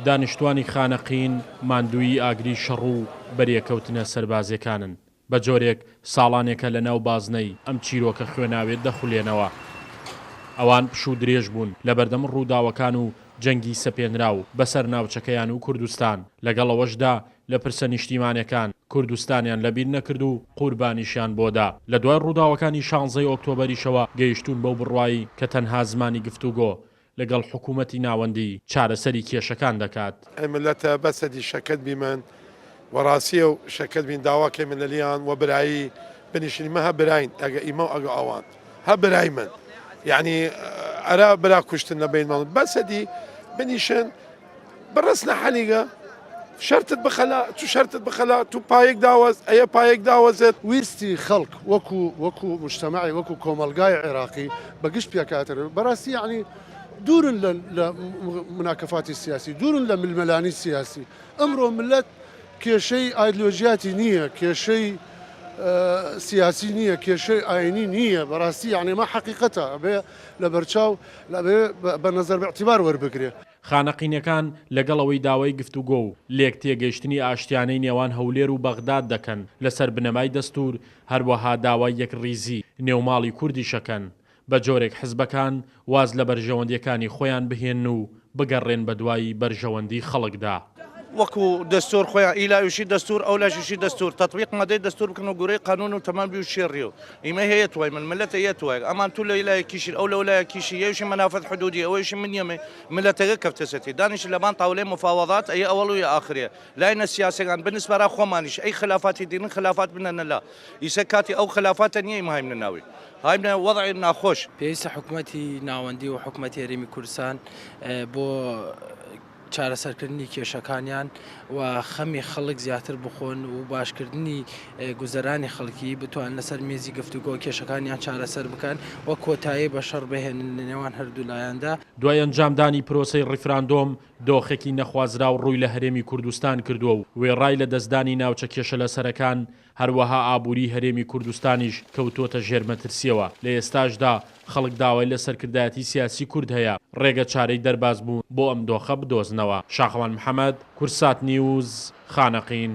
دانیشتوانی خانەقین ماندوویی ئاگری شەڕ و بەریەکەوتنە سەربازیەکانن، بە جۆرێک ساڵانێکە لە ناو بازنەی ئەم چیرۆکە خوێناویە دەخولێنەوە. ئەوان پشوو درێژ بوون لە بەردەم ڕووداوەکان و جەنگی سەپێنراو بەسەر ناوچەکەیان و کوردستان، لەگەڵ ئەوەشدا لە پرسە نیشتیمانێکان کوردستانیان لەبیر نەکرد و قوربانیشیان بۆ دا. لە دوای ڕووداوەکانی شانزەی ئۆکتۆبەریشەوە گەیشتوون بەو بڕوای کە تەنها زمانی گفتوگۆ لەگەڵ حکوومەتی ناوەندی چارەسەری کێشەکان دەکات. ئەی ملەتە بەسە دی شەکەت بیمن وە راسیەو شەکەت بین داوا کەیمن لەلیان وە برایی بنیشن ئیمە هە براین ئەگە ئیمە و ئەگە ئەوان هە برایمن یەعنی ئەرا برا کوشتن لە بەینمان بەسە دی بنیشن بڕەسنە حەلیگە شەرتت بخەلا تو شەرتت بخەلا تو پایەک داوەز ئەیە پایەک داوەزێت. ویستی خەڵک وەکو وەکو موجتەمەعی وەکو کۆمەڵگای عێراقی بە گشت پێکهاتە بەڕاستی یەعنی دوورن لە لە مناکەفاتی سیاسی دوورن لە ململانی سیاسی ئەمڕۆ ملەت کێشەی ئایدلۆژیاتی نییە کێشەی سیاسی نییە کێشەی ئاینی نییە بەڕاستی یەعنی ئەمە حەقیقەتە ئەبێ لەبەرچاو بە نەزەر بە وەربگرێ. خانەقینەکان لەگەڵ ئەوەی داوای گفتوگۆ و لێکتێگەیشتنی ئاشتیانەی نێوان هەولێر و بەغداد دەکەن لەسەر بنەمای دەستوور، هەروەها داوای یەکڕیزی نێو ماڵی کوردیش ئەکەن، بە جۆرێک حزبەکان واز لە بەرژەوەندییەکانی خۆیان بهێنن و بگەڕێن بەدوای بەرژەوەندی خەڵکدا. وەکو دەستور خۆیان ئیلا ئویشی دەستور ئەولاش ئویشی دەستور تەتبیق مادەی دەستور بکەن و گورەی قانون و تەمام بیوشێ ڕیو ئیمە هەیە توایمن ملەتە یە توایگ ئەمان تو لە لایەک کیشی ئەو لەو لایەک کیشی یەیشی مەنافەت حدودی ئەوەیشی من یەمێ ملەتەگە کەفتەسەتی دانیش لەبان تاولەی مفاوەضات ئەیە ئەوەڵ و یە ئاخرێ لاینە سیاسەگان بنسبە را خوەمانیش ئەی خلافاتی دیرن خلافات بنەنە لا ئیسە کاتی ئەو خلافاتە نیە ئیمە هایمنە ناوی هایمنە وەزع ناخۆش. پێویستە حکومەتی ناوەندی و حکومەتی هەرێمی کوردستان بۆ چارەسەرکردنی کێشەکانیان و خەمی خەڵک زیاتر بخۆن و باشکردنی گوزەرانی خەڵکی بتوان لەسەر مێزی گفتوگۆ کێشەکانیان چارەسەر بکەن و کۆتایی بە شەڕ بهێنن لە نێوان هەردوو لایەندا. دوای ئەنجامدانی پرۆسەی ڕیفراندۆم، دۆخێکی نەخوازراو ڕووی لە هەرێمی کوردستان کردووە و وێڕای لەدەستدانی ناوچە کێشەلەسەرەکان، هەروەها ئابووریی هەرێمی کوردستانیش کەوتووەتە ژێر مەترسییەوە، لە ئێستاشدا خەڵک داوای لە سەرکردایەتی سیاسی کورد هەیە ڕێگە چارەی دەربازبوون بۆ ئەم دۆخە بدۆزنەوە. شاخەوان محەمەد، کوردسات نیوز، خانەقین.